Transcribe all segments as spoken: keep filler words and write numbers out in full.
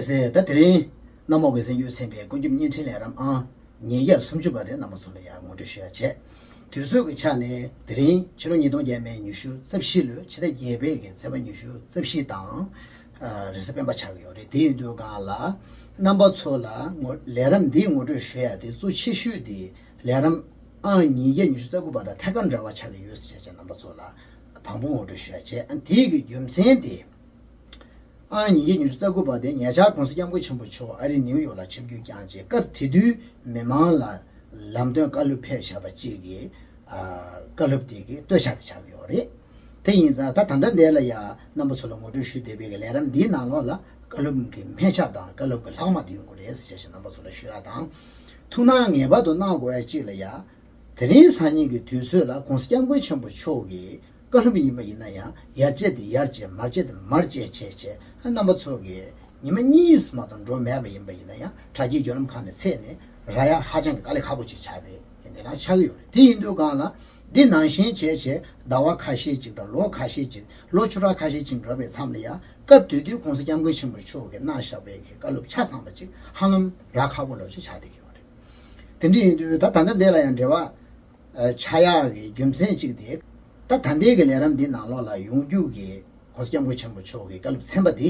ཟེར། ད་དེ་རིང་གནམ་འོག་གི་གཟིགས་རྒྱུད་ཚན་པའི་ཀུན་ཁྱབ་བརྙན་འཕྲིན་ལས་རིམ་ཨང་ཉིས་བརྒྱ་སུམ་ཅུ་པ་དེ་རྣམ་པ་ཚོ་ལ་ཡང་ངོ་སྤྲོད་ཞུ་ཡ་བྱས། དུས་ཚོད་ཀྱི་ཆ་ནས་དེ་རིང་ཕྱི་ལོ་ཉིས་སྟོང་བརྒྱ་མེད་ཉི་ཤུ་རྩ་བཞི་ལོའི་ཕྱི་ཟླ་བརྒྱད་པའི་གི་ཚེས་པ་ཉི་ཤུ་རྩ་བཞི་དང་། རེས་གཟའ་སྤེན་པ་ཆགས་ཀྱི་ཡོད་རེད། དེ་ཡིན་དུས་གང་ལ་རྣམ་པ་ཚོ་ལ་ངོ་ལས་རིམ་འདིའི་ངོ་སྤྲོད་ཞུ་ཡ་དེ་གཙོ་ཆེ་ཤོས་དེ་ལས་རིམ་ཨང་ཉིས་བརྒྱ་ཉི་ཤུ་རྩ་དགུ་པ་དང་ཐད་ཀར་འབྲེལ་བ་ཆགས་ཀྱི་ཡོད་ཟེར་བྱས་རྣམ་པ་ཚོ་ལ་དང་པོ་ངོ་སྤྲོད་ཞུ་ཡ་བྱས། ཨ་དེའི་གི་རྒྱུ་མཚན་དེ། ཨང་ཉིས་བརྒྱ་ཉི་ཤུ་རྩ་དགུ་པ་དེ་ཉེ་ཆར་༸གོང་ས་༸སྐྱབས་མགོན་ཆེན་པོ་མཆོག་ཨ་རི་ནིའུ་ཡོག་ལ་ཆིབས་བསྒྱུར་བསྐྱངས་རྗེས་སྐབས་དེ་དུས་མི་མང་ལ་ལམ་སྟོན་བཀའ་སློབ་ཕེབས་བཞག་པ་གཅིག་གི་ཨ་བཀའ་སློབ་དེ་གི་བསྟོད་བྱ་དེ་ཆགས་ཀྱི་ཡོད་རེད། དེ་ཡིན་ཙང་ད་ད་ལྟ་འདི་ལ་ཡ་རྣམ་པ་ཚོ་ལ་ངོ་སྤྲོད་ཞུ་བསྡད་པའི་གི་ལས་རིམ་འདིའི་ནང་ལོགས་ལ་བཀའ་སློབ་གི་སྨད་ཆ་དང་བཀའ་སློབ་གི་ལྷག་མ་དེ་ཡོང་གི་རེད་ཟེར་བྱས་རྣམ་པ་ཚོ་ལ་ཞུ་ཡ་དང་། ཐུགས་སྣང་ངེས་པར་དུ་གནང་དགོས་ཡ་གཅིག་ལ་ཡ། དེ་རིང་སང་ཉིན་གྱི་དུས་ཚོད་ལ་༸གོང་ས་༸སྐྱབས་མགོན་ཆེན་པོ་མཆོག་གི་བཀའ་སློབ་ཡིན་པ་ཡིན་ན་ཡང་ཡར་བཅད་དེ་ཡར་བཅད་མར་བཅད་དེ་མར་བཅད་བྱས་བྱས་རྣམ་པ་ཚོ་གིས་ཉི་མ་གཉིས་མ་གཏོགས་འགྲོ་མེད་པ་ཡིན་པ་ཡིན་ན་ཡང་དྲ་རྒྱའི་བརྒྱུད་ལམ་ཁག་ནས་ཚད་ནས་རག་ཡ་ཧ་ཅང་གི་དཀའ་ལས་ཁག་པོ་ཅིག་ཆགས་པའི་དེ་འདྲ་ཆགས་ཀྱི་ཡོད་རེད། དེ་ཡིན་དུས་གང་ལ་འདི་ནང་བཞིན་བྱས་བྱས་ཟླ་བ་ཁ་ཤས་ཅིག་དང་ལོ་ཁ་ཤས་ཅིག་ལོ་ཆུ་ཕྲག་ཁ་ཤས་ཅིག་འགྲོ་བའི་མཚམས་ལ་ཡང་སྐབས་དེ་དུས་༸གོང་ས་༸སྐྱབས་མགོན་ཆེན་པོ་མཆོག་གིས་གནང་བཞག་པའི་གི་བཀའ་སློབ་ཆ་ཚང་པ་ཅིག་ཧ་ལམ་རག་ཁག་པོ་ལོ་ཅིག་ཆགས་བསྡད་ཀྱི་ཡོད་རེད། དེ་འདྲ་ཡིན་དུས་ད་ད་ལྟ་འདི་ལ་ཡང་འབྲེལ་བ་ཆགས་ཡག་གི་རྒྱུ་མཚན་གཅིག་དེ། ད་ད་ལྟའི་གི་ལས་རིམ་འདི་ནང་ལོགས་ལ་ཡོང་རྒྱུ་གི་༸གོང་ས་༸སྐྱབས་མགོན་ཆེན་པོ་མཆོག་གི་བཀའ་སློབ་ཚན་པ་འདི་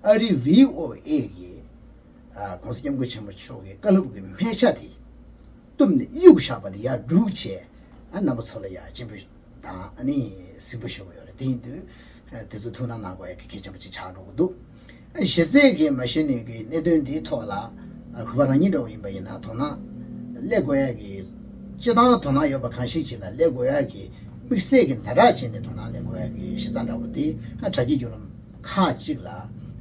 ཨ་རི་བྷི་ཨོ་ཨེ་གི་༸གོང་ས་༸སྐྱབས་མགོན་ཆེན་པོ་མཆོག་གི་བཀའ་སློབ་ཀྱི་སྨད་ཆ་དེ་གཏུབ་ནས་གཡུག་བཞག་པ་དེ་ཡར་སྒྲུག་བྱས། ཨ་རྣམ་པ་ཚོ་ལ་ཡར་སྤྱན་འབུལ་དང་ཨ་ནི་གཟིགས་འབུལ་ཞུ་གི་ཡོད་རེད། དེ་ཡིན་དུས་དེ་ཚོ་ཐུགས་སྣང་གནང་དགོས་ཡ་གི་གལ་ཆེན་པོ་ཅིག་ཆགས་འགྲོ་གི་འདུག་གཞི་རྩའི་གི་མ་གཞི་ནས་གི་གནད་དོན་འདིའི་ཐོག་ལ་གུས་པ་རང་ཉིད་འདྲ་བོ་ཡིན་པ་ཡིན་ན་དོ་སྣང་སླེབས་དགོས་ཡ་གི་སྤྱིར་བཏང་དོ་སྣང་ཡོད་པ་གང་ཞིག་ཅིག་ལ་སླེབས་དགོས་ཡ་གི་དམིགས་བསལ་གྱི་ཛ་དྲག་བྱས་ནས་དོ་སྣང་སླེབས་དགོས་ཡ་གི་གཞི་རྩ་འདྲ་བོ་དེ་ཨ་དྲ་རྒྱའི་བརྒྱུད་ལམ་ཁག་ཅིག་ལ་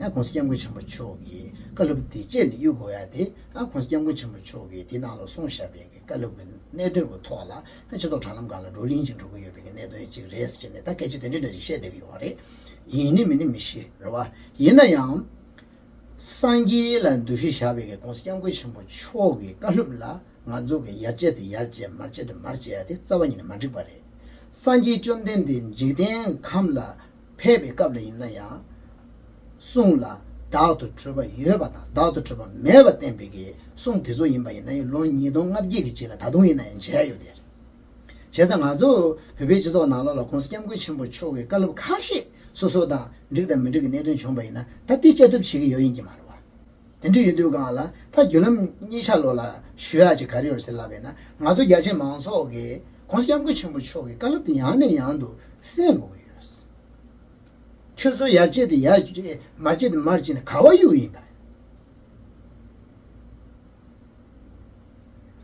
ཨ་༸གོང་ས་༸སྐྱབས་མགོན་ཆེན་པོ་མཆོག་གི་བཀའ་སློབ་དེ་བཅད་ནས་གཡུག་དགོས་ཡ་དེ་ཨ་༸གོང་ས་༸སྐྱབས་མགོན་ཆེན་པོ་མཆོག་གིས་དེ་ནང་ལ་གསུངས་བཞག་པའི་གི་བཀའ་སློབ་ཀྱི་གནད་དོན་གྱི་ཐོག་ལ་ཨ་སྤྱི་ཚོགས་དྲ་ལམ་སྒང་ལ་བགྲོ་གླེང་ཅིག་འགྲོ་གི་ཡོད་པའི་གི་གནད་དོན་ཅིག་རེད་ཟེར་ནས་ད་སྐད་ཆ་དེ་འདྲ་འདྲ་ཞིག་བཤད་བསྡད་ཀྱི་ཡོད་རེད། ཡིན་ནི་མིན་ནི་མི་ཤེས་རེད་བ། ཡིན་ན་ཡང་། སངས་རྒྱས་ལ་འདུ་ཤེས་བཞག་པའི་གི་༸གོང་ས་༸སྐྱབས་མགོན་ཆེན་པོ་མཆོག་གི་བཀའ་སློབ་ལ་ང་ཚོ་གི་ཡར་བཅད་དེ་ཡར་བཅད་མར་བཅད་དེ་མར་བཅད་ཡ་དེ་རྩ་བ་ཉིད་ནས་མ་འགྲིག་པ་རེད། སངས་རྒྱས་བཅོམ་ལྡན་འདས་འཇིག་རྟེན་ཁམས་ལ་ཕེབས་པའི་སྐབས་ལ་ཡིན་ན་ཡང་། གསུང་ལ་བདག་ཏུ་གྲུབ་པ་ཡོད་པ་དང་བདག་ཏུ་གྲུབ་པ་མེད་པ་བསྟན་པའི་གི་གསུང་དེ་ཚོ་ཡིན་པ་ཡིན་ན་ཡང་ལོ་ཉིས་སྟོང་ལྔ་བརྒྱ་གི་རྗེས་ལ་ད་དུང་ཡིན་ན་ཡང་མཇལ་ཡོད་དེ། བྱས་ཙང་ང་ཚོ་བོད་པའི་སྤྱི་ཚོགས་ནང་ལོགས་ལ་༸གོང་ས་༸སྐྱབས་མགོན་ཆེན་པོ་མཆོག་གི་བཀའ་སློབ་ཁ་ཤས་སོ་སོ་དང་འགྲིག་དང་མི་འགྲིག་གི་གནད་དོན་བྱུང་བ་ཡིན་ན་ད་དེ་བཅད་གཏུབ་བྱེད་ཀྱི་ཡོད་ཡིན་གྱི་མ་རེད་བ། དེ་འདྲ་ཡོད་དུས་སྒང་ལ་ད་བརྒྱུད་ལམ་གཉིས་ཆ་ལོགས་ལ་ཞུ་ཡག་ཅིག་ག་རེ་ཡོད་ཟེར་ལབ་པས་ན་ང་ཚོ་རྒྱ་ཆེ་མང་ཚོགས་ཀྱིས་༸གོང་ས་༸སྐྱབས་མགོན་ཆེན་པོ་མཆོག་གི་བཀའ་སློབ་དེ་ཡང་ནས་ཡང་དུ་གསན་དགོས་ཀྱི་ཡོད། ཁྱོད་ཚོ་ཡར་བཅད་དེ་ཡར་བཅད་མར་བཅད་དེ་མར་བཅད་ནས་ག་བ་གཡུག་ཡིན་ད།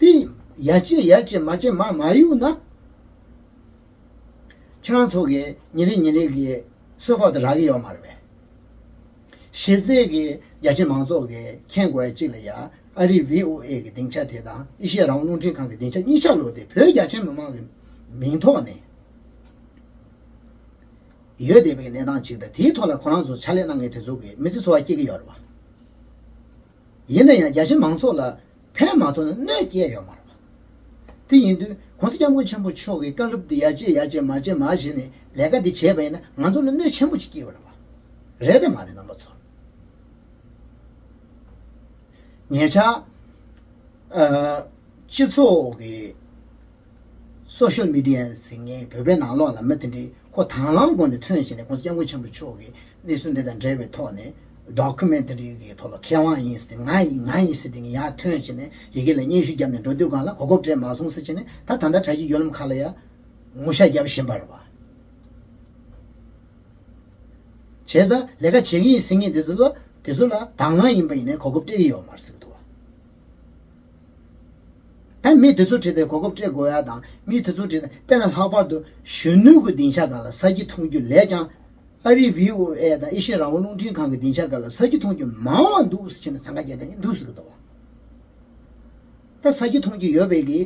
དེ་ཡར་བཅད་ཡར་བཅད་མར་བཅད་མར་མ་གཡུག་ན། ཁྱེད་རང་ཚོ་གི་ཉིན་རེ་ཉིན་རེ་གི་གསོལ་ཕོགས་དེ་རག་གི་ཡོད་མ་རེད་པས། གཞི་རྩའི་གི་རྒྱ་ཆེ་མང་ཚོགས་ཀྱི་མཁྱེན་དགོས་ཡ་གཅིག་ལ་ཡ་ཨ་རིའི་བྷི་ཨོ་ཨེ་གི་སྡིངས་ཆ་དེ་དང་ཨེ་ཤེ་ཡ་རང་དབང་རླུང་འཕྲིན་ཁང་གི་སྡིངས་ཆ་གཉིས་ཆ་ལོ་དེ་བོད་རྒྱ་ཆེ་མི་མང་གི་མིང་ཐོག་ནས་ཡོད་བསྡད་པའི་གནས་སྟངས་གཅིག་དང་དེའི་ཐོག་ལ་ཁོ་རང་ཚོ་ཕྱག་ལས་གནང་མཁན་དེ་ཚོ་གི་མི་ཚེ་འཚོ་བ་སྐྱེལ་གི་ཡོད་རེད་བ། ཡིན་ན་ཡང་རྒྱ་ཆེ་མང་ཚོགས་ལ་ཕན་མ་ཐོགས་ན་གནོད་སྐྱེལ་ཡོད་མ་རེད་པ། དེ་ཡིན་དུས་༸གོང་ས་༸སྐྱབས་མགོན་ཆེན་པོ་མཆོག་གི་བཀའ་སློབ་འདི་ཡར་བཅད་ཡར་བཅད་མར་བཅད་མར་བྱས་ནས་ལས་ཀ་འདི་བྱས་པ་ཡིན་ན་ང་ཚོ་ལ་གནོད་ཆེན་པོ་ཅིག་སྐྱེལ་བ་རེད་པ། རེད་དེ་མ་རེད་རྣམ་པ་ཚོ། ཉེ་ཆར། ཨ། སྤྱི་ཚོགས་ཀྱི་སོ་ཤལ་མི་ཌི་ཡ་ཟེར་མཁན་བོད་པའི་ནང་ལོགས་ལ་མི་དེ་འདྲའི་ཁོ་དང་བླངས་སྒོ་ནས་ཐོན་བྱས་ནས་༸གོང་ས་༸སྐྱབས་མགོན་ཆེན་པོ་མཆོག་གི་གནས་ཚུལ་འདི་དང་འབྲེལ་བའི་ཐོག་ནས་ཌོ་ཀུ་མེན་ཊ་རི་གི་ཐོག་ལ་མཁས་དབང་ཡིན་ཟེར་ང་ཡིན་ང་ཡིན་ཟེར་དེ་ངས་ཡར་ཐོན་བྱས་ནས་ཡི་གེ་ལ་སྙན་ཞུ་བརྒྱབ་ནས་འགྲོ་དུས་སྒང་ལ་གོ་སྐབས་སྤྲད་མ་སོང་ཟེར་བྱས་ནས་ད་ད་ལྟ་དྲ་རྒྱའི་བརྒྱུད་ལམ་ཁག་ལ་ཡ་ངོ་ཤ་བརྒྱབ་བཞིན་པ་རེད་པ། བྱས་ཙང་ལས་ཀ་བྱེད་ཀྱི་ཡིན་ཟེར་མཁན་དེ་ཚོ་ལ་དེ་ཚོ་ལ་དང་བླངས་ཡིན་པ་ཡིན་ནའི་གོ་སྐབས་སྤྲད་ཀྱི་ཡོད་མ་རེད་ཟེར་གྱི་འདུག་བ། ད་མི་དེ་ཚོ་ཁྲིད་དེ་གོ་སྐབས་སྤྲད་དགོས་ཡ་དང་མི་དེ་ཚོ་ཁྲིད་དེ་དཔེར་ན་ལྷག་པར་དུ་གཞོན་ནུ་གི་སྡིངས་ཆ་སྒང་ལ་ས་ཁྱི་མཐོང་རྒྱུ་ལས་ཀྱང་ཨ་རིའི་བྷི་ཨོ་ཨེ་དང་ཨེ་ཤེ་ཡ་རང་དབང་རླུང་འཕྲིན་ཁང་གི་སྡིངས་ཆ་སྒང་ལ་ས་ཁྱི་མཐོང་རྒྱུ་མང་བ་འདུག་ཟེར་ནས་འཚང་ཁ་རྒྱག་མཁན་འདུག་ཟེར་གྱི་འདུག་བ། ད་ས་ཁྱི་མཐོང་རྒྱུ་ཡོད་པའི་གི་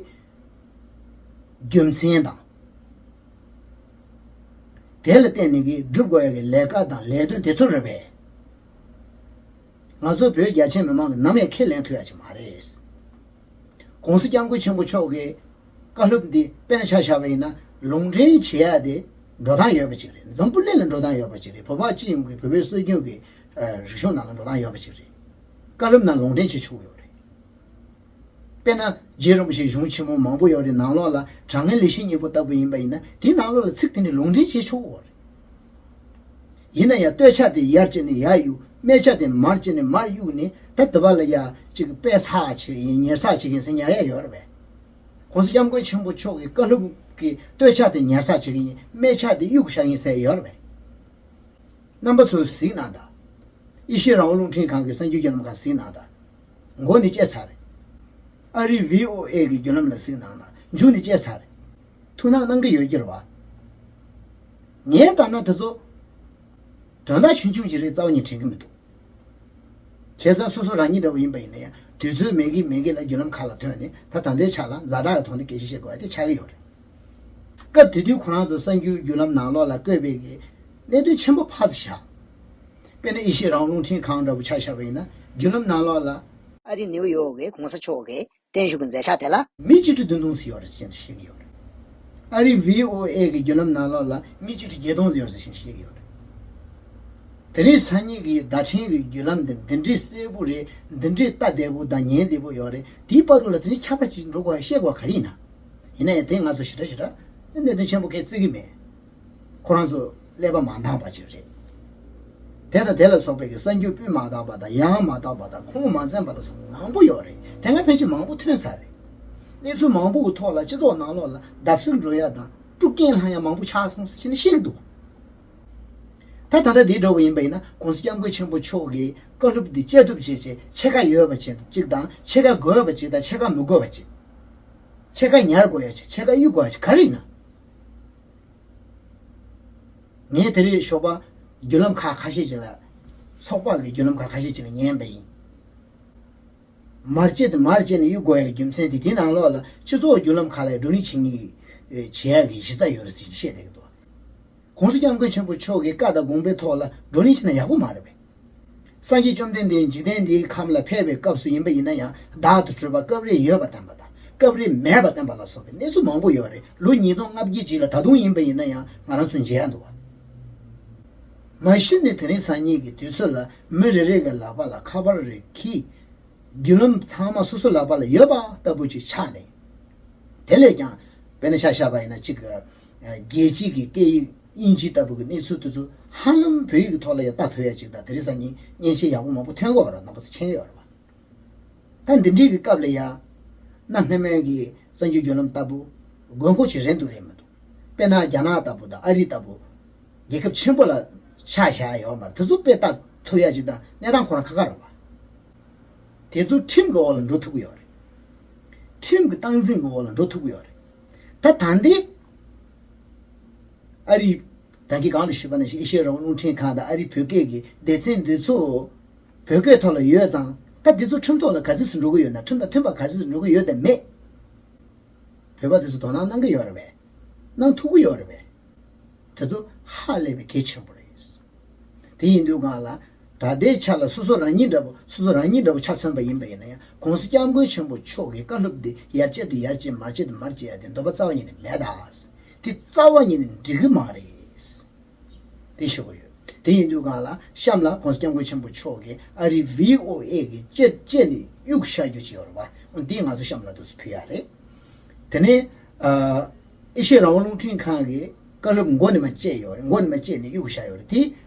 རྒྱུ་མཚན་དང་། དེ་ལ་བརྟེན་ནས་གི་སྒྲུབ་དགོས་ཡ་གི་ལས་ཀ་དང་ལས་དོན་དེ་ཚོ་རེད་པས། ང་ཚོ་བོད་རྒྱ་ཆེ་མི་མང་གི་ནམ་ཡང་ཁས་ལེན་ཐུབ་ཡ་ཅིག་མ་རེད། ༸གོང་ས་༸སྐྱབས་མགོན་ཆེན་པོ་མཆོག་གི་བཀའ་སློབ་འདི་དཔེར་ན་ཆ་བཞག་པ་ཡིན་ན་ལུང་འདྲེན་བྱེད་ཡ་དེ་འགྲོ་སྟངས་ཡོད་པ་ཅིག་རེད། འཛམ་བུ་གླིང་ལ་འགྲོ་སྟངས་ཡོད་པ་ཅིག་རེད། བོད་པ་སྤྱི་ཡོངས་ཀྱི་བོད་པའི་སྲོལ་རྒྱུན་གྱི་རིག་གཞུང་ནང་ལ་འགྲོ་སྟངས་ཡོད་པ་ཅིག་རེད། བཀའ་སློབ་ནང་ལུང་འདྲེན་བྱེད་ཆོག་ཡོད་རེད། དཔེར་ན་རྗེ་རིན་པོ་ཆེའི་གཞུང་ཆེན་མོ་མང་པོ་ཡོད་རེད། ནང་ལོགས་ལ་དྲང་ངེས་ལེགས་བཤད་སྙིང་པོ་ལྟ་བུ་ཡིན་པ་ཡིན་ན་དེའི་ནང་ལོགས་ལ་ཚིག་དེ་འདྲའི་ལུང་འདྲེན་བྱེད་ཆོག་ཡོད་རེད། ཡིན་ན་ཡང་སྟོད་ཆ་དེ་ཡར་བྱས་ནས་ཡར་གཡུག་སྨད་ཆ་དེ་མར་བྱས་ནས་མར་གཡུག་ནས་ད་དེ་བ་ལ་ཡ་ཅིག་པད་ཚག་བྱེད་ཀྱི་ཡིན། ཉེར་ཚག་བྱེད་ཀྱི་ཡིན་ཟེར་ཉར་ཡ་ཡོད་རེད་པས། གོང་ས་སྐྱབས་མགོན་ཆེན་པོ་མཆོག་གི་བཀའ་སློབ་ཀྱི་སྟོད་ཆ་དེ་ཉར་ཚག་བྱེད་ཀྱི་ཡིན། སྨད་ཆ་དེ་གཡུག་བཞག་ཡིན་ཟེར་ཡོད་རེད་པས། རྣམ་པ་ཚོས་གཟིགས་གནང་དང་། ཨེ་ཤེ་ཡ་རང་དབང་རླུང་འཕྲིན་ཁང་གི་གསར་འགྱུར་བརྒྱུད་ལམ་ཁག་གཟིགས་གནང་དང་། མགོ་ནས་བཅད་ཚར་རེད། ཨ་རིའི་ཝི་ཨོ་ཨེ་གི་བརྒྱུད་ལམ་ལ་གཟིགས་གནང་དང་། མཇུག་ནས་བཅད་ཚར་རེད། ཐུགས་སྣང་གནང་གི་ཡོད་ཀྱི་རེད་བ། ངས་ལྟ་ན་དེ་ཚོ་དོན་དག་ཆུང་ཆུང་ཅིག་རེད། རྩ་བ་ཉིད་དྲན་གྱི་མི་འདུག་བྱས་ཙང་སོ་སོ་རང་ཉིད་འདྲ་བོ་ཡིན་པ་ཡིན་ན་ཡང་དུས་ཚོད་མེད་གི་མེད་གི་ལ་བརྒྱུད་ལམ་ཁག་ལ་ཐོན་ནས་ད་ད་ལྟའི་ཆ་ལ་ཛ་དྲག་གི་ཐོག་ནས་སྐད་ཆ་བཤད་དགོས་ཡ་དེ་ཆགས་ཀྱི་ཡོད་རེད། སྐབས་དེ་དུས་ཁོ་རང་ཚོ་གསར་འགྱུར་བརྒྱུད་ལམ་ནང་ལོགས་ལ་བཀོད་པའི་གི་གནད་དོན་ཆེན་པོ་ཕར་ཚུར་བཞག་དཔེར་ན་ཨེ་ཤེ་ཡ་རང་དབང་རླུང་འཕྲིན་ཁང་འདྲ་བོ་ཆ་བཞག་པ་ཡིན་ན་བརྒྱུད་ལམ་ནང་ལོགས་ལ་ཨ་རི་ནེའུ་ཡོག་གི་གོང་ས་མཆོག་གི་བརྟན་བཞུགས་ཀྱི་མཛད་འཆར་དེ་ལ་མི་གཅིག་ཁྲི་བདུན་སྟོང་ཙམ་ཡོད་རེད་ཟེར་བཤད་ཀྱི་ཡོད་རེད། ཨ་རི་ཝི་ཨོ་ཨེ་གི་བརྒྱུད་ལམ་ནང་ལོགས་ལ་མི་གཅིག་ཁྲི་བརྒྱད་སྟོང་ཙམ་ཡོད་རེད་ཟེར་བཤད་ཀྱི་ཡོད་རེད། དེ་རིང་སང་ཉིན་གྱི་བརྡ་འཕྲིན་གྱི་བརྒྱུད་ལམ་འདི་འདི་འདྲའི་གསལ་པོ་རེད། འདི་འདྲའི་ལྟ་བདེ་པོ་དང་ཉན་བདེ་པོ་ཡོད་རེད། དེའི་བར་དུ་ལ་དེ་རིང་ཁྱབ་པ་ཅིག་འགྲོ་དགོས་ཡ་བཤད་དགོས་ག་རེ་ཡིན་ན། ཡིན་ན་ཡང་དེ་ང་ཚོ་ཞེ་དྲག་ཞེ་དྲག་གནད་དོན་ཆེན་པོ་གས་བརྩི་གི་མེད། ཁོ་རང་ཚོ་ཀླད་པ་མ་འདང་བ་ཅིག་རེད། དེ་དང་དེ་ལ་སོགས་པའི་གི་གསར་འགྱུར་སྤུས་མ་དག་པ་དང་ཡང་མ་དག་པ་དང་ཁུངས་མ་འཛིན་པ་ལ་སོགས་མང་པོ་ཡོད་རེད། དེ་སྔ་ཕན་ཆད་མང་པོ་ཐོན་ཚར་རེད། གནས་ཚུལ་མང་པོ་གི་ཐོག་ལ་སྤྱི་ཚོགས་ནང་ལོགས་ལ་བརྡབ་གསིག་འགྲོ་ཡ་དང་དཀྲུག་རྐྱེན་ལྷང་ཡ་མང་པོ་ཆགས་སོང་ཟེར་ནས་བཤད་ཀྱི་འདུག་ད་ད་ལྟ་འདི་འདྲ་བོ་ཡིན་པ་ཡིན་ན་༸གོང་ས་༸སྐྱབས་མགོན་ཆེན་པོ་མཆོག་གིས་བཀའ་སློབ་འདི་བཅད་གཏུབ་བྱས་བྱས་ཕྱེད་ཀ་ཡོད་པ་ཅིག་དང་ཕྱེད་ཀ་དགོས་པ་ཅིག་དང་ཕྱེད་ཀ་མི་དགོས་པ་ཅིག་ཕྱེད་ཀ་ཉར་དགོས་ཡ་ཅིག་ཕྱེད་ཀ་གཡུག་དགོས་ཡ་ཅིག་ག་རེ་ཡིན་ན། ངས་དེ་རིང་ཞོགས་པ་བརྒྱུད་ལམ་ཁག་ཁ་ཤས་ཅིག་ལ། ཚོགས་པ་གི་བརྒྱུད་ལམ་ཁག་ཁ་ཤས་ཅིག་ལ་ཉན་པ་ཡིན། མར་བཅད་དེ་མར་བཅད་ནས་གཡུག་དགོས་ཡ་གི་རྒྱུ་མཚན་དེ་དེའི་ནང་ལོགས་ལ་སྤྱི་ཚོགས་བརྒྱུད་ལམ་ཁག་ལ་བགྲོ་གླེང་བྱེད་ངེས་བྱེད་ཡ་གི་གཞི་རྩ་ཡོད་རེད་ཟེར་བཤད་བསྡད་ཀྱི་འདུག ༸གོང་ས་༸སྐྱབས་མགོན་ཆེན་པོ་མཆོག་གི་བཀའ་དང་དགོངས་པའི་ཐོག་ལ་བགྲོ་གླེང་བྱས་ན་ཡག་པོ་མ་རེད་པས། སངས་རྒྱས་བཅོམ་ལྡན་འདས་འཇིག་རྟེན་འདིའི་ཁམས་ལ་ཕེབས་པའི་སྐབས་སུ་ཡིན་པ་ཡིན་ན་ཡང་བདག་ཏུ་གྲུབ་པ་སྐབས་རེ་ཡོད་པ་བསྟན་པ་དང་སྐབས་རེ་མེད་པ་བསྟན་པ་ལ་སོགས་པའི་གནས་ཚུལ་མང་པོ་ཡོད་རེད། ལོ་ཉིས་སྟོང་ལྔ་བརྒྱད་ཅིག་ལ་ད་དུང་ཡིན་པ་ཡིན་ན་ཡང་ང་རང་ཚོ་མཇལ་ཡ་འདུག་བ། མ་གཞི་ནས་དེ་རིང་སང་ཉིན་གྱི་དུས་ཚོད་ལ་མི་རེ་རེ་གི་ལག་པ་ལ་ཁ་པར་རེ་འཁྱེར། བརྒྱུད་ལམ་ཚང་མ་སོ་སོ་ལག་པ་ལ་ཡོད་པ་ལྟ་བུ་ཅིག་ཆགས་ནས། དེ་ལས་ཀྱང་དཔེར་ན་ཆ་བཞག་པ་ཡིན་ན་གཅིག་གི་རྒྱལ་སྤྱིའི་གི་སྐད་ཡིག་དབྱིན་ཇི་ལྟ་བུ་གི་གནས་ཚུལ་དེ་ཚོ་ཧ་ལམ་བོད་ཡིག་གི་ཐོག་ལ་ཡང་ལྟ་ཐུབ་ཡ་ཅིག་དང་དེ་རིང་སང་ཉིན་མཉེན་ཆས་ཡག་པོ་མང་པོ་ཐོན་གི་ཡོད་རེད། རྣམ་པ་ཚོ་མཁྱེན་གི་ཡོད་རེད་བ། ད་འདི་འདྲའི་གི་སྐབས་ལ་ཡ། གནའ་སྔ་མའི་གི་གསར་འགྱུར་བརྒྱུད་ལམ་ལྟ་བུ། དགོས་མཁོ་ཅིག་རེད་འདུག་རེད་མི་འདུག་དཔེར་ན་རྒྱ་ནག་ལྟ་བུ་དང་ཨ་རི་ལྟ་བུ། རྒྱལ་ཁབ་ཆེན་པོ་ལ་ཆ་བཞག་ཡོད་མ་རེད། དེ་ཚོ་དཔེ་ལྟ་ཐུབ་ཡ་ཅིག་དང་གནས་སྟངས་ཁོ་རང་ཁག་ཁག་རེད་བ། དེ་ཚོ་ཁྲིམས་ཀྱི་འོག་ལ་འགྲོ་ཐུབ་ཀྱི་ཡོད་རེད། ཁྲིམས་ཀྱི་སྟངས་འཛིན་གྱི་འོག་ལ་འགྲོ་ཐུབ་ཀྱི་ཡོད་རེད། ད་ད་འདི། ཨ་རི། ད་གིན་གང་ལ་ཞུས་པ་ནང་བཞིན་ཨེ་ཤེ་ཡ་རང་དབང་རླུང་འཕྲིན་ཁང་དང་ཨ་རིའི་བོད་སྐད་ཀྱི་སྡེ་ཚན་འདི་ཚོ། བོད་སྐད་ཐོག་ལ་ཡོད་ཙང་ད་འདི་ཚོ་ཁྲིམས་ཐོག་ལ་ག་ཚོད་ཙམ་འགྲོ་གི་ཡོད་ན་ཁྲིམས་དང་མཐུན་པ་ག་ཚོད་ཙམ་འགྲོ་གི་ཡོད་དམ་མེད། བོད་པ་དེ་ཚོ་དོ་སྣང་གནང་གི་ཡོད་རེད་པས། གནང་ཐུབ་ཀྱི་ཡོད་རེད་པས། དེ་ཚོ་ཧ་ལས་པའི་གལ་ཆེན་པོ་རེད། དེ་ཡིན་དུས་སྒང་ལ། ད་ལྟའི་ཆ་ལ་སོ་སོ་རང་ཉིད་འདྲ་པོ་སོ་སོ་རང་ཉིད་འདྲ་པོ་ཆ་མཚོན་པ་ཡིན་པ་ཡིན་ན་ཡང་གོང་ས་སྐྱབས་མགོན་ཆེན་པོ་མཆོག་གི་བཀའ་སློབ་འདི་ཡར་བཅད་དེ་ཡར་བཅད་མར་བཅད་དེ་མར་བཅད་ཡ་དེ་འདོད་པ་རྩ་བ་ཉིད་ནས་མེད་ད། དེ་རྩ་བ་ཉིད་ནས་འགྲིག་གི་མ་རེད། དེ་ཞུ་གི་ཡོད། དེ་ཡིན་དུས་སྒང་ལ་གཤམ་ལ་གོང་ས་སྐྱབས་མགོན་ཆེན་པོ་མཆོག་གིས་ཨ་རིའི་ཝི་ཨོ་ཨེ་གི་བཅད་བཅད་ནས་གཡུག་བཞག་རྒྱུ་ཅིག་ཡོད་རེད་པ། འདི་ང་ཚོ་གཤམ་ལ་འདུག་སེ་ཕུལ་ཡ་རེད། དེ་ནས་ཨ། ཨེ་ཤེ་ཡ་རང་དབང་རླུང་འཕྲིན་ཁང་གི་བཀའ་སློབ་མགོ་ནས་མར་བཅད་ཡོད་རེད། མགོ་ནས་མར་བཅད་ནས་གཡུག་བཞག་ཡོད་རེད། དེ་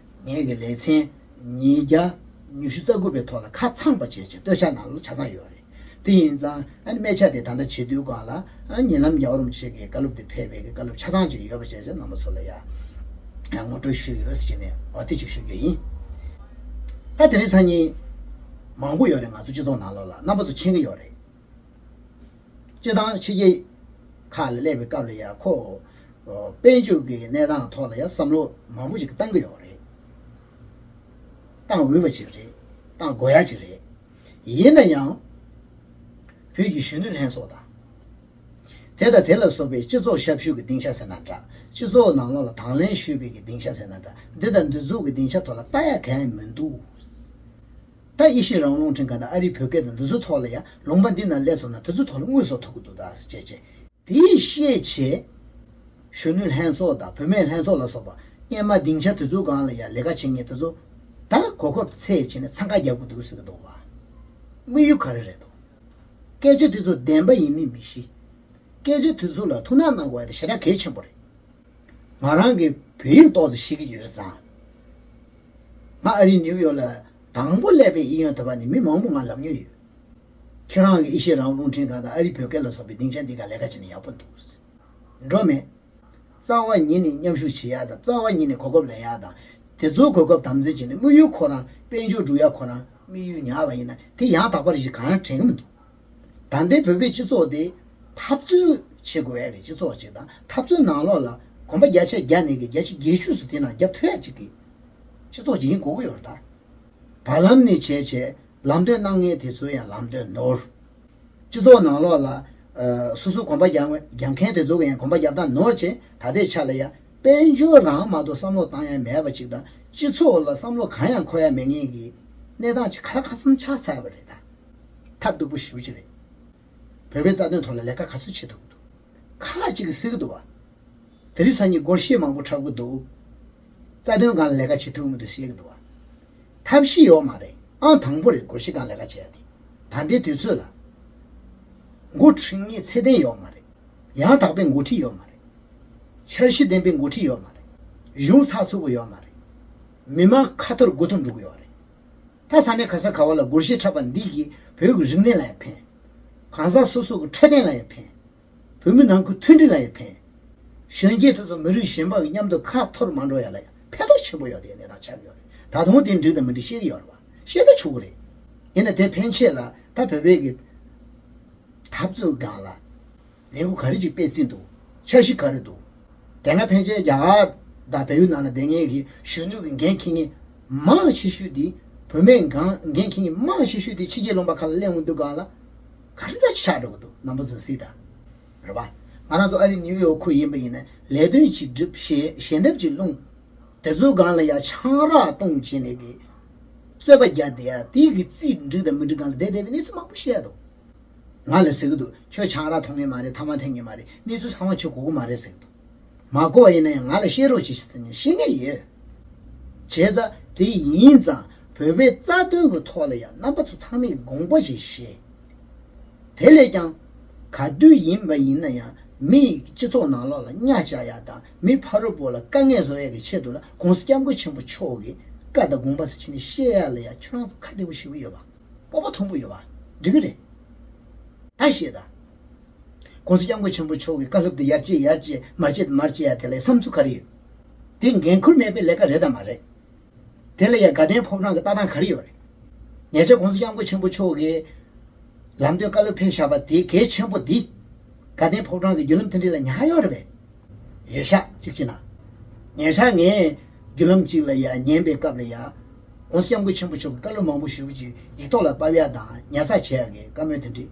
ངེད་ཀྱི་ལེ་ཚན་ཉིས་བརྒྱ་ཉི་ཤུ་རྩ་དགུ་པའི་ཐོག་ལ་ཁ་ཚང་པ་བྱས་བྱས་སྟོད་ཆ་ནང་ལ་ཆ་ཚང་ཡོད་རེད། དེ་ཡིན་ཙང་ཨ་ནི་སྨད་ཆ་དེ་ད་ལྟ་བྱེད་དུས་སྒང་ལ་ཨ་ཉེ་ལམ་རྒྱལ་བ་རིན་པོ་ཆེ་གི་བཀའ་སློབ་དེ་ཕེབས་པའི་གི་བཀའ་སློབ་ཆ་ཚང་ཅིག་ཡོད་པ་བྱས་བྱས་རྣམ་པ་ཚོ་ལ་ཡ་ངོ་སྤྲོད་ཞུས་ཡོད་ཟེར་ནས་འོ་དེ་ཅིག་ཞུ་རྒྱུ་ཡིན། ད་དེ་རིང་སང་ཉིན་མང་པོ་ཡོད་རེད། ང་ཚོ་སྤྱི་ཚོགས་ནང་ལོགས་ལ་རྣམ་པ་ཚོ་མཁྱེན་གི་ཡོད་རེད། སྤྱི་བཏང་ཕྱི་རྒྱལ་ཁག་ལ་སླེབས་པའི་སྐབས་ལ་ཡ་ཁོ། དཔལ་འབྱོར་གྱི་གནས་སྟངས་ཐོག་ལ་ཡ་བསམ་བློ་མང་པོ་ཞིག་བཏང་གི་ཡོད་རེད། བཏང་འོས་པ་ཞིག་རེད། བཏང་དགོས་ཡ་ཞིག་རེད། ཡིན་ན་ཡང་། བོད་ཀྱི་གཞོན་ནུ་ལྷན་ཚོགས་དང་། དེ་དང་དེ་ལ་སོགས་པའི་སྤྱི་ཚོགས་ཞབས་ཞུ་གི་སྡིངས་ཆ་ཟེར་ན་འདྲ། སྤྱི་ཚོགས་ནང་ལོགས་ལ་དང་ལེན་ཞུས་པའི་གི་སྡིངས་ཆ་ཟེར་ན་འདྲ། འདི་དང་འདི་ཚོ་གི་སྡིངས་ཆ་ཐོག་ལ་ལྟ་ཡ་གང་ཡང་མི་འདུག་ད་ཨེ་ཤེ་ཡ་རང་དབང་རླུང་འཕྲིན་ཁང་དང་ཨ་རིའི་བོད་སྐད་དང་འདི་ཚོའི་ཐོག་ལ་ཡང་ལུང་པ་འདི་ན་སླེབས་སོང་ན་དེ་ཚོའི་ཐོག་ལ་དངོས་སུ་ཐུག་གི་འདུག་ད་ཟེར་བྱས་བྱས། དེའི་ཤེས་བྱས། གཞོན་ནུ་ལྷན་ཚོགས་དང་བུད་མེད་ལྷན་ཚོགས་ལ་སོགས་པ་སྔས་མ་སྡིངས་ཆ་དེ་ཚོའི་སྒང་ལ་ཡང་ལས་ཀ་བྱེད་མཁན་དེ་ཚོ་ད་གོ་སྐབས་འཚོལ་བྱས་ནས་འཚང་ཁ་རྒྱག་གི་འདུག་ཟེར་གི་འདུག་བ། དམིགས་ཡུལ་ག་རེ་རེད་དོ། སྐད་ཆ་དེ་ཚོ་བདེན་པ་ཡིན་མིན་མི་ཤེས། སྐད་ཆ་དེ་ཚོ་ལ་ཐུགས་སྣང་གནང་དགོས་ཡ་དེ་ཞེ་དྲག་གལ་ཆེན་པོ་རེད། ང་རང་གིས་བོད་ཡིག་ཏོག་ཙམ་ཤེས་ཀྱི་ཡོད་ཙང་། ང་ཨ་རི་ནིའུ་ཡོག་ལ་དང་པོ་སླེབས་པའི་གཡས་གཡོན་དེ་པ་ནས་མི་མང་པོ་ང་ལབ་མྱོང་ཡོད། ཁྱེད་རང་གིས་ཨེ་ཤེ་ཡ་རང་དབང་རླུང་འཕྲིན་ཁང་དང་ཨ་རི་བོད་སྐད་ལ་སོགས་པའི་སྡིངས་ཆ་འདི་ག་ལས་ཀ་བྱས་ན་ཡག་པོ་འདུག། འགྲོ་མེད། རྩ་བ་ཉིད་ནས་མཉམ་ཞུགས་བྱེད་ཡག་དང་རྩ་བ་ཉིད་ནས་གོ་སྐབས་ལེན་ཡག་དང་། དེ་ཚོའི་གོ་སྐབས་དམ་འཛིན་བྱས་ནས་དམིགས་ཡུལ་ཁོ་རང་དཔལ་འབྱོར་སྒྲུབ་ཡག་ཁོ་རང་དམིགས་ཡུལ་ཉར་བ་ཡིན་ན་དེ་ཡང་དག་པ་རེད་ཅེས་གང་ཡང་དྲན་གྱི་མི་འདུག། ད་ལྟའི་བོད་པའི་སྤྱི་ཚོགས་དེ་འཐབ་རྩོད་བྱེད་དགོས་ཡག་གི་སྤྱི་ཚོགས་ཅིག་དང་འཐབ་རྩོད་ནང་ལོགས་ལ་གོམ་པ་བརྒྱ་ཆ་བརྒྱ་ནས་ཀྱི་བརྒྱ་ཆ་བརྒྱད་ཅུ་ཙམ་དེ་ནང་རྒྱབ་ཐུབ་ཡག་ཅིག་གི་སྤྱི་ཚོགས་ཅིག་ཡིན་དགོས་ཀྱི་ཡོད་རེད་ད། བར་ལམ་ནས་བྱས་བྱས་ལམ་སྟོན་གནང་མཁན་དེ་ཚོ་ཡང་ལམ་སྟོན་ནོར། སྤྱི་ཚོགས་ནང་ལོགས་ལ་ཨ་སོ་སོ་གོམ་པ་རྒྱག་རྒྱག་མཁན་དེ་ཚོ་གི་ཡང་གོམ་པ་རྒྱག་སྟངས་ནོར་བྱས། ད་ལྟའི་ཆ་ལ་ཡང་དཔལ་འབྱོར་རང་མ་གཏོགས་བསམ་བློ་བཏང་ཡ་མེད་པ་ཅིག་དང་སྤྱི་ཚོགས་ལ་བསམ་བློ་གང་ཡང་འཁོར་ཡ་མེད་མཁན་གྱི་གནས་སྟངས་ཅིག་ག་ལ་ག་ཚོད་ཆགས་ཚར་བ་རེད་ད། ཐབས་སྡུག་པོ་ཞེ་པོ་ཅིག་རེད། བོད་པའི་རྩ་དོན་ཐོག་ལ་ལས་ཀ་ག་ཚོད་བྱེད་ཐུབ་ཀྱི་འདུག། ཁག་ཅིག་གིས་ཟེར་གྱི་འདུག་བ། དེ་རིང་སང་ཉིན་སྒོར་གཞས་མང་པོ་འཁྲབ་ཀྱི་འདུག། རྩ་དོན་སྒང་ལ་ལས་ཀ་བྱེད་ཐུབ་ཀྱི་མི་འདུག་བཤད་ཀྱི་འདུག་བ། ཐབས་ཤེས་ཡོད་མ་རེད། ཨང་དང་པོ་རེད་སྒོར་གཞས་སྒང་ལས་ཀ་བྱེད་ཡ་དེ། ད་ལྟའི་དུས་ཚོད་ལ། འགོ་ཁྲིད་མཁན་ཚད་ལྡན་ཡོད་མ་རེད། ཡང་དག་པའི་འགོ་ཁྲིད་ཡོད་མ་རེད། འཆར་གཞི་ལྡན་པའི་འགོ་ཁྲིད་ཡོད་མ་རེད། གཞུང་ཚགས་ཚུད་པོ་ཡོད་མ་རེད། མི་མང་ཁ་ཐོར་དགུ་ཐོར་འགྲོ་གི་ཡོད་རེད། ད་ས་གནས་ག་ས་ག་བ་ལ་སྒོར་གཞས་འཁྲབ་པ་འདི་གིས་བོད་ཀྱི་རིག་གནས་ལ་ཡང་ཕན། གང་ཟག་སོ་སོ་གི་འཕྲོད་བསྟེན་ལ་ཡང་ཕན། བོད་མི་ནང་ཁུལ་མཐུན་སྒྲིལ་ལ་ཡང་ཕན། གཞོན་སྐྱེས་དེ་ཚོ་མི་རིགས་གཞན་པ་གི་མཉམ་དུ་ཁ་འཐོར་མ་འགྲོ་ཡ་ལ་ཡང་ཕན་ཐོགས་ཆེན་པོ་ཡོད་དེ་གནས་སྟངས་ཆགས་ཀྱི་ཡོད་རེད། ད་དུང་དེ་འགྲིག་དང་མི་འགྲིག་བཤད་ཀྱི་ཡོད་རེད་བ། བཤད་ད་ཆོག་གི་རེད། ཡིན་ན་དེ་ཕན་ཆད་ལ་ད་བོད་པའི་གི་འཐབ་རྩོད་སྒང་ལ་ལས་འགུལ་ག་རེ་ཅིག་སྤེལ་རྩིས་འདུག། འཆར་གཞི་ག་རེ་འདུག། དེ་སྔ་ཕན་ཆད་རྒྱ་གར་དང་བལ་ཡུལ་ནང་ལ་བསྡད་མཁན་གྱི་གཞོན་ནུ་གི་འགན་འཁྱེར་མཁན་མང་ཆེ་ཤོས་དེ། བུད་མེད་འགན་འགན་འཁྱེར་མཁན་མང་ཆེ་ཤོས་དེ་ཕྱི་རྒྱལ་ལུང་པ་ཁག་ལ་སླེབས་འོང་དུས་སྒང་ལ་ག་རེ་འདྲ་ཆགས་འགྲོ་གི་འདུག། རྣམ་པ་ཚོས་གཟིགས་དང་། རེད་པ། ང་རང་ཚོ་ཨ་རི་ནིའུ་ཡོག་ཁུལ་ཡིན་པ་ཡིན་ན་ལས་དོན་ཅིག་སྒྲུབ་ཞེས་ཞལ་འདེབས་ཅིག་སློང་། དེ་ཚོའི་སྒང་ལ་ཡ་ཆང་རག་བཏུང་བྱས་ནས་གི་རྩོད་པ་རྒྱག་བསྡད་ཡ་དེ་གི་རྩིས་འགྲིག་དང་མི་འགྲིག་སྒང་ལ་བསྡད་བསྡད་པའི་གནས་ཚུལ་མང་པོ་བཤད་འདུག། ང་ལ་ཟེར་གི་འདུག། ཁྱོད་ཆང་རག་འཐུང་ངེས་མ་རེད། ཐ་མག་འཐེན་ངེས་མ་རེད། གནས་ཚུལ་ཚང་མ་ཁྱོད་གོ་གི་མ་རེད་ཟེར་གི་འདུག། མ་གོ་བ་ཡིན་ན་ཡང་ང་ལ་བཤད་རོགས་བྱེད་ཟེར་ནས་བཤད་ངེས་ཡོད། བྱས་ཙང་དེ་ཡིན་ཙང་བོད་པའི་རྩ་དོན་གྱི་ཐོག་ལ་ཡང་རྣམ་པ་ཚོ་ཚང་མས་དགོངས་པ་ཞིག་བཞེས། དེ་ལས་ཀྱང་ག་དུས་ཡིན་པ་ཡིན་ན་ཡང་མི་ཡི་སྤྱི་ཚོགས་ནང་ལོགས་ལ་གཉའ་བཅག་ཡ་དང་མི་ཕ་རོལ་པོ་ལ་དཀའ་ངལ་བཟོ་ཡ་གི་ཆེད་དུ་ལ་གོང་ས་སྐྱབས་མགོན་ཆེན་པོ་མཆོག་གི་བཀའ་དང་དགོངས་པ་ཟེར་ཕྱིན་ནས་བཤད་ཡ་ལ་ཡང་ཁྱོད་རང་ཚོ་ཁ་བདེ་པོ་ཞེ་པོ་ཡོད་པ། སྤོབས་པ་མཐོན་པོ་ཡོད་པ། འགྲིག་གི་རེད། ད་བཤད་ད། གོང་ས་སྐྱབས་མགོན་ཆེན་པོ་མཆོག་གི་བཀའ་སློབ་དེ་ཡར་བཅད་ཡར་བཅད་མར་བཅད་མར་བཅད་ཡ་དེ་ལ་བསམ་ཚུལ་ག་རེ་ཡོད། དེ་འགན་ཁུར་མེད་པའི་ལས་ཀ་རེད་དམ་མ་རེད། དེ་ལ་ཡང་དགའ་ལྡན་ཕོ་བྲང་གི་ལྟ་སྟངས་ག་རེ་ཡོད་རེད། ཉེ་ཆར་གོང་ས་སྐྱབས་མགོན་ཆེན་པོ་མཆོག་གིས་ལམ་སྟོན་བཀའ་སློབ་ཕེབས་བཞག་པ་དེ་གལ་ཆེན་པོ་འདི། དགའ་ལྡན་ཕོ་བྲང་གི་བརྒྱུད་ལམ་དེ་འདྲ་ལ་ཉར་ཡོད་རེད་པས། ཡོད་ཤག་གཅིག་བྱས་ན། ཉེ་ཆར་ངས་བརྒྱུད་ལམ་གཅིག་ལ་ཡ་ཉན་པའི་སྐབས་ལ་ཡ། གོང་ས་སྐྱབས་མགོན་ཆེན་པོ་མཆོག་གི་བཀའ་སློབ་མང་པོ་ཞེ་པོ་ཅིག་ཡིག་ཐོག་ལ་ཕབ་ཡ་དང་ཉར་ཚགས་བྱེད་ཡ་གི་བཀའ་མོལ་དེ་འདྲ་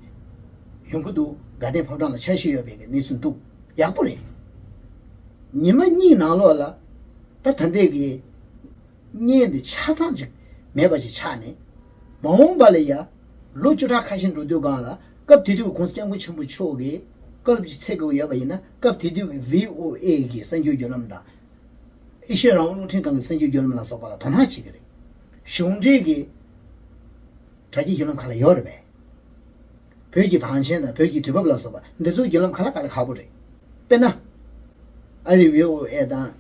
ཡོང་གི་འདུག། དགའ་ལྡན་ཕོ་བྲང་ལ་འཆར་གཞི་ཡོད་པའི་གི་གནས་ཚུལ་འདུག། ཡག་པོ་རེད། ཉི་མ་གཉིས་ནང་ལོགས་ལ་ད་ད་ལྟའི་གི་བརྙན་འདི་ཆ་ཚང་ཅིག་མེད་པ་ཅིག་ཆགས་ནས། མ་འོངས་པ་ལ་ཡ། ལོ་བཅུ་ཕྲག་ཁ་ཤས་འགྲོ་དུས་སྒང་ལ་སྐབས་དེ་དུས་ཀྱི་གོང་ས་སྐྱབས་མགོན་ཆེན་པོ་མཆོག་གིས་བཀའ་སློབ་ཅིག་སྩལ་དགོས་ཡོད་པ་ཡིན་ན་སྐབས་དེ་དུས་ཀྱི་བྷི་ཨོ་ཨེ་གི་གསར་འགྱུར་བརྒྱུད་ལམ་དང་། ཨེ་ཤེ་ཡ་རང་དབང་རླུང་འཕྲིན་ཁང་གི་གསར་འགྱུར་བརྒྱུད་ལམ་ལ་སོགས་པ་ལ་དོ་སྣང་བྱེད་ཀྱི་རེད། གཞུང་འབྲེལ་གྱི་དྲ་རྒྱའི་བརྒྱུད་ལམ་ཁག་ལ་ཡོད་རེད་པས། བོད་ཀྱི་བང་ཆེན་དང་བོད་ཀྱི་དུས་བབ་ལ་སོགས་པ་འདི་ཚོའི་བརྒྱུད་ལམ་ཁག་ལ་དཀའ་ལས་ཁག་པོ་རེད། དཔེར་ན། ཨ་རིའི་བྷི་ཨོ་ཨེ་དང་།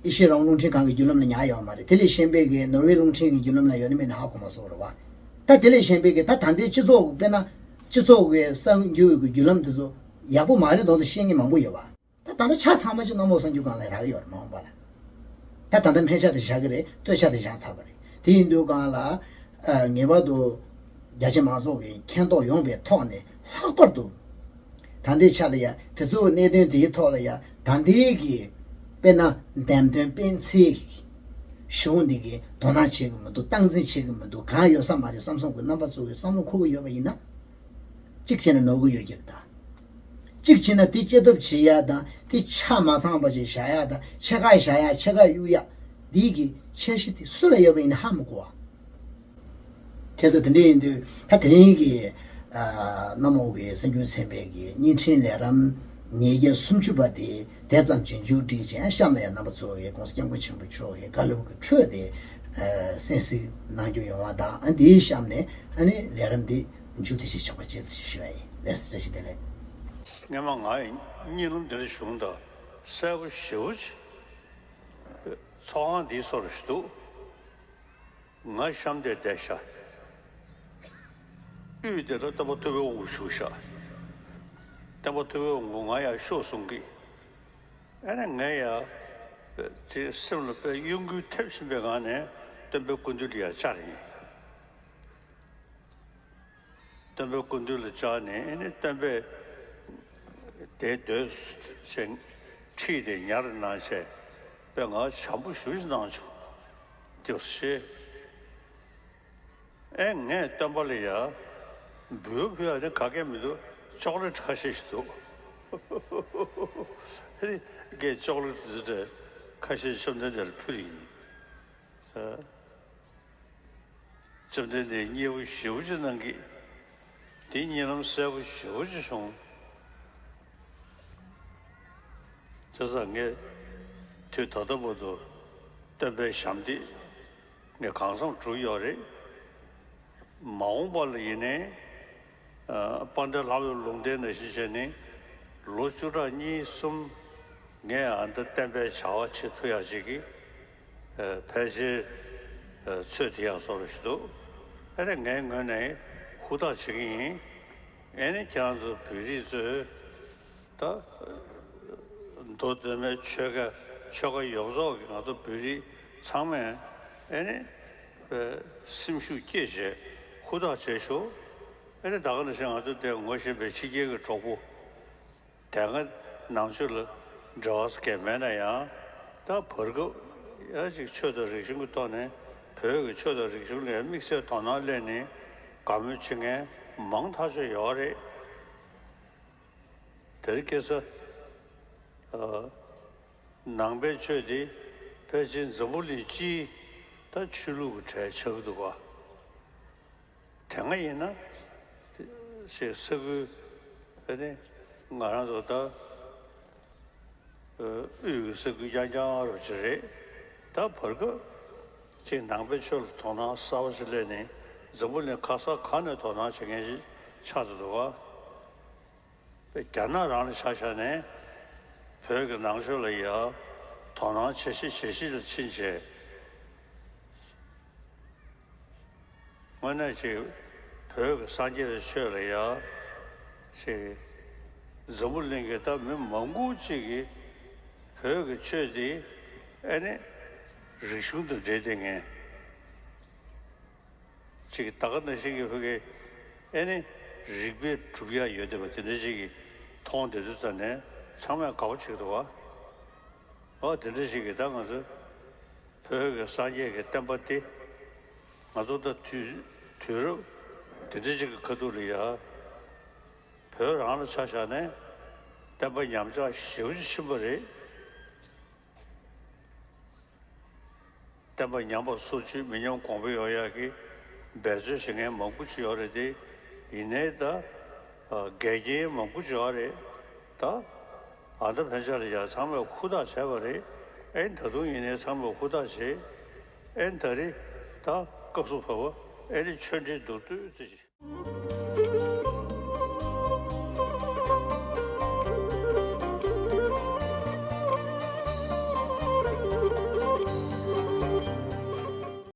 ཨེ་ཤེ་ཡ་རང་དབང་རླུང་འཕྲིན་ཁང་གི་བརྒྱུད་ལམ་ལ་ཉར་ཡོད་མ་རེད། དེ་ལས་གཞན་པའི་གི་ནོར་ཝེ་རླུང་འཕྲིན་གྱི་བརྒྱུད་ལམ་ལ་ཡོད་ན་མེད་ན་ཧ་གོ་མ་སོང་རེད་བ། ད་དེ་ལས་གཞན་པའི་གི་ད་ད་ལྟའི་སྤྱི་ཚོགས་དཔེར་ན། སྤྱི་ཚོགས་ཀྱི་གསར་འགྱུར་གྱི་བརྒྱུད་ལམ་དེ་ཚོ་ཡག་པོ་མ་རེད་མདོག་མདོག་བཤད་མཁན་མང་པོ་ཡོད་བ། ད་ད་ལྟ་ཆ་ཚང་མ་ཅིག་གནམ་འོག་གསར་འགྱུར་ཁང་ལ་རག་གི་ཡོད་རེད་མ་འོངས་པ་ལ། ད་ད་ལྟ་སྨད་ཆ་དེ་བཞག་གི་རེད། སྟོད་ཆ་དེ་བཞག་ཚར་བ་རེད། དེ་ཡིན་དུས་སྒང་ལ། ཨ། ངེས་པར་དུ་རྒྱ་ཆེ་མང་ཚོགས་ཀྱི་མཁྱེན་རྟོགས་ཡོང་བའི་ཐོག་ནས་ལྷག་པར་དུ། ད་ལྟའི་ཆ་ལ་ཡ་དེ་ཚོའི་གནད་དོན་དེའི་ཐོག་ལ་ཡ་ད་ལྟའི་གི་དཔེར་ན་འདེམས་ཐོན་སྤེལ་ཚེ་གི་གཞུང་འདི་གི་དོ་སྣང་བྱེད་གི་མི་འདུག། སྟངས་འཛིན་བྱེད་གི་མི་འདུག། གང་ཡོད་ས་མ་རེད་བསམ་བསམ་གི་རྣམ་པ་ཚོ་གི་བསམ་བློ་འཁོར་གི་ཡོད་པ་ཡིན་ན། གཅིག་བྱས་ན་ནོར་གི་ཡོད་ཀྱི་རེད་ད། གཅིག་བྱས་ན་དེ་སྐྱེ་སྟོབས་བྱེད་ཡ་དང་དེ་ཆ་མ་ཚང་བ་ཞིག་བཞག་ཡ་དང་ཆེ་ཁག་བཞག་ཡ་ཆེ་ཁག་གཡུག་ཡ། འདི་གི་འཆར་གཞི་དེ་སུ་ལ་ཡོད་པ་ཡིན་ན་ཧ་མི་གོ་བ། དེ་ཚོ་དེ་འདྲ་ཡིན་དུས་ད་དེ་རིང་གི་ཨ་གནམ་འོག་གི་གསར་འགྱུར་ཚན་པའི་གི་བརྙན་འཕྲིན་ལས་རིམ་ཉིས་བརྒྱ་སུམ་ཅུ་པ་དེ་དེ་ཙམ་གྱིས་མཇུག་སྒྲིལ་བྱས། གཤམ་ལ་ཡང་རྣམ་པ་ཚོ་གི་གོང་ས་སྐྱབས་མགོན་ཆེན་པོ་མཆོག་གི་བཀའ་སློབ་ཀྱི་ཁྲོད་དེ་ཨ་གསན་གཟིགས་གནང་རྒྱུ་ཡོང་བ་དང་། ཨ་འདིའི་གཤམ་ནས་ཨ་ནི་ལས་རིམ་འདི་ མཇུག་བསྡུ་ཅིག་ཆོག་པ་ཅེས་ཞུ་བ་ཡིན། ལགས་སོ། བཀྲ་ཤིས་བདེ་ལེགས། སྔོན་མ་ང་ཡི་གཉིད་ལམ་འདི་འདྲ་བྱུང་དང་གསལ་པོ་ཞེ་པོ་ཅིག་ཚོགས་ཁང་འདིའི་སོ་རུ་ཞིག་འདུག་ང་གཤམ་དེར་བསྡད་ཤག་དབུས་དེ་ལ་སྟོན་པ་ཐུབ་པའི་དབང་པོ་བཞུགས་ཤག་སྟོན་པ་ཐུབ་པའི་དབང་པོ་ང་ཡར་ཤོག་གསུང་གི། ཨ་ནི་ངས་ཡར་ཅིག་སེམས་ལ་དཔེ་གཡོ་འགུལ་ཐེབས་བཞིན་པའི་ངང་ནས་སྟོན་པའི་སྐུ་མདུན་ལ་ཡར་བཅར་ཡིན། སྟོན་པའི་སྐུ་མདུན་ལ་བཅར་ནས། ཨ་ནི་སྟོན་པས་དེར་སྡོད་ཅིང་ཁྲིད་དེ་ཉར་གནང་བྱས། དཔེ་ང་བྱམས་པོ་ཞེ་པོ་ཅིག་གནང་བྱུང་། དེ་བྱས། ཨེ། ངས་སྟོན་པ་ལ་ཡ་འབུལ་བ་ཕུལ་ཡ་ནི་ག་གེ་མི་འདུག་ཅོག་ལེ་ཊི་ཁ་ཤས་ཤིག་འདུག་ངས་ཅོག་ལེ་ཊི་དེ་ཚོ་ཁ་ཤས་བཅོམ་ལྡན་འདས་ལ་ཕུལ་ཡིན། ཨ། བཅོམ་ལྡན་འདས་མཉེས་པོ་ཞེ་པོ་ཅིག་གནང་གི། དེ་གཉིད་ལམ་གསལ་པོ་ཞེ་པོ་ཅིག་བྱུང་། བྱས་ཙང་ངས་དུས་ད་ལྟ་བར་དུ་སྟོན་པའི་ཞབས་འདེགས་ངས་གང་འཚམ་བསྒྲུབས་ཡོད་རེད། མ་འོངས་པ་ལ་ཡིན་ནའི། ཨ། དཔལ་ལྡན་ལྷ་མོའི་ལུང་བསྟན་ནང་བཞིན་བྱས་ནས་ལོ་བཅུ་ཕྲག་གཉིས་གསུམ་ངས་ཨ་འདི་བསྟན་པའི་བྱ་བ་བྱེད་ཐུབ་ཡག་ཅིག་གི། ཨ། ཕལ་ཆེར། ཨ། ཚོད་ཐིག་ཡག་བཟོ་འདྲ་ཞིག་འདུག་ཨ་ནི་ངའི་ངོས་ནས་ཧུར་ཐག་བྱེད་ཀྱི་ཡིན། ཨ་ནི་ཁྱེད་རང་ཚོ་བོད་རིགས་ཚོས་ད་མདོ་སྟོད་སྨད་ཆོལ་ཁ་ཆོལ་ཁ་ཡོངས་རྫོགས་ཀྱི་ང་ཚོ་བོད་རིགས་ཚང་མས་ཨ་ནི་སེམས་ཤུགས་བསྐྱེད་བྱས་ཧུར་ཐག་བྱེད་ཤོག་ཨ་ནི་ད་ག་ནང་བཞིན་ང་ཚོ་འདིར་ངོ་ཤེས་པའི་ཕྱི་རྒྱལ་གྱི་གྲོགས་པོ། དེ་སྔ་ནང་ཆོས་ལ་འབྲེལ་བ་ཟེར་མཁན་མེད་ན་ཡང་། ད་བར་སྐབས་ཡ་ཅིག་ཆོས་དང་རིག་གཞུང་གི་ཐོག་ནས་བོད་ཀྱི་ཆོས་དང་རིག་གཞུང་ལ་དམིགས་བསལ་དོ་སྣང་སླེབས་ནས་དགའ་མོས་བྱེད་མཁན་མང་ཐག་ཆོད་ཡོད་རེད། དེར་སྐྱེས་ས། ཨ། ནང་པའི་ཆོས་དེ་ཕལ་ཆེར་འཛམ་བུ་གླིང་སྤྱིའི་ད་ཆོས་ལུགས་ཀྱི་གྲས་ཆགས་ཀྱི་འདུག་ག་དེ་སྔ་ཡིན་ན་ཞེས་ས་ཁུལ། ཨ་ནི་ང་རང་ཚོ་ད་དབུས་ཀྱི་ས་ཁུལ་རྐྱང་རྐྱང་རུ་ཅིག་རེད། ད་བར་སྐབས་ཅིག་ནང་པའི་ཆོས་ལ་དོ་སྣང་གསར་པ་ཞིག་སླེབས་ནས་འཛམ་བུ་གླིང་ག་ས་ག་ནས་དོ་སྣང་བྱེད་མཁན་ཞིག་ཆགས་ཚར་འདུག་ག་རྒྱ་ནག་རང་ལ་ཆ་བཞག་ནས་བོད་ཀྱི་ནང་ཆོས་ལ་ཡ་དོ་སྣང་ཇེ་ཆེ་ཇེ་ཆེ་ལ་ཕྱིན་བྱས། དངོས་གནས་ཅིག་བོད་ཀྱི་སངས་རྒྱས་པའི་ཆོས་ལ་ཡ་ཅིག་འཛམ་བུ་གླིང་གི་ད་མི་མང་པོ་ཅིག་གིས་བོད་ཀྱི་ཆོས་འདི་ཨ་ནི་རིག་གཞུང་དང་འབྲེལ་བསྡད་མཁན། ཅིག་ད་ག་ནང་བཞིན་གྱི་བོད་ཀྱི་ཨེ་ནི་རིག་པའི་གྲུབ་ཡ་ཡོད་བསྡད་པ་དེ་འདྲ་ཅིག་གིས་མཐོང་བསྡད་དུས་ཙམ་ནས་ཚང་མས་དགའ་པོ་བྱེད་ཀྱི་འདུག་ག་འོ་དེ་འདྲ་ཅིག་གིས་ད་ང་ཚོ་བོད་ཀྱི་སངས་རྒྱས་ཀྱི་བསྟན་པ་འདི་ང་ཚོ་ད་དུས་དུས་རབས་དེ་འདྲ་ཅིག་གི་ཁ་ཐུག་ལ་ཡ་བོད་རང་ལ་ཆ་བཞག་ནས་བསྟན་པ་ཉམས་ཆག་ཞེ་པོ་ཅིག་ཕྱིན་པ་རེད། བསྟན་པ་ཉམས་པ་སོར་ཆུད་མི་ཉམས་གོང་འཕེལ་ཡོང་ཡག་གི་འབད་བརྩོན་བྱེད་མཁན་མང་པོ་ཅིག་ཡོད་རེད་དེ། ཡིན་ནའི་ད་འགལ་རྐྱེན་མང་པོ་ཅིག་ཡོད་རེད། ད་ཨ་ད་ཕན་ཆད་ལ་ཡ་ཚང་མས་ཧུར་ཐག་བྱས་པ་རེད། ཨེ་ད་དུང་ཡིན་ནའི་ཚང་མས་ཧུར་ཐག་བྱེད། ཨེ་ད་རེས་ད་སྐབས་སུ་བབ་པ་ཨེ་ནི་ཆོས་འབྲེལ་མདོར་བསྡུས་ཙི་ཅིག